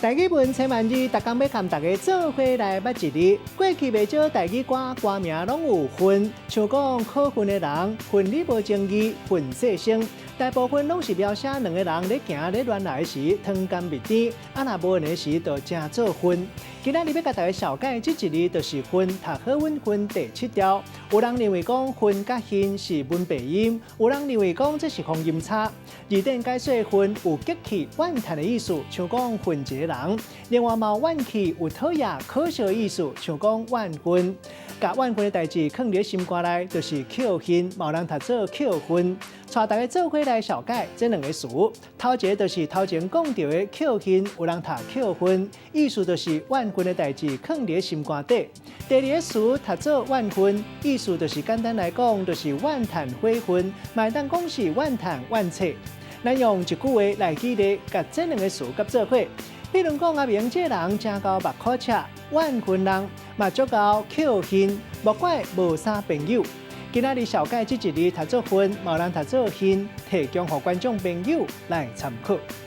台語文千萬字，逐工欲共大家做伙來捌一字。過去袂少台語歌，歌名攏有恨，像講可恨的人，恨你無情義，恨細聲。大部分攏是描寫兩个人咧行咧戀愛時，糖甘蜜甜，啊若無緣的時，就成做恨。今仔日欲共大家紹介這一字，就是恨，讀好穩恨第七調。有人認為講恨佮恨是文白音，有人認為講這是方音差。字典解說恨有激氣、怨嘆的意思，像講恨一个人。另外嘛怨氣有討厭、可笑的意思，像講怨恨。共怨恨的代誌囥佇心肝內，就是扣恨，嘛有人讀做扣恨。帶大家做伙來紹介這兩个詞，頭一个就是頭前講著的扣恨，有人讀扣恨，意思就是怨恨的代誌囥佇心肝底。第二个詞讀做怨恨，意思就是簡單來講，就是怨嘆悔恨，嘛會當講是怨嘆怨切。咱用一句話來舉例，共這兩个詞佮做伙。比如講阿明這个人誠𠢕目苦赤，怨恨人，嘛足𠢕扣恨，莫怪無啥朋友。今仔日紹介這一字讀做恨，嘛有人讀做恨，提供予觀眾朋友來參考。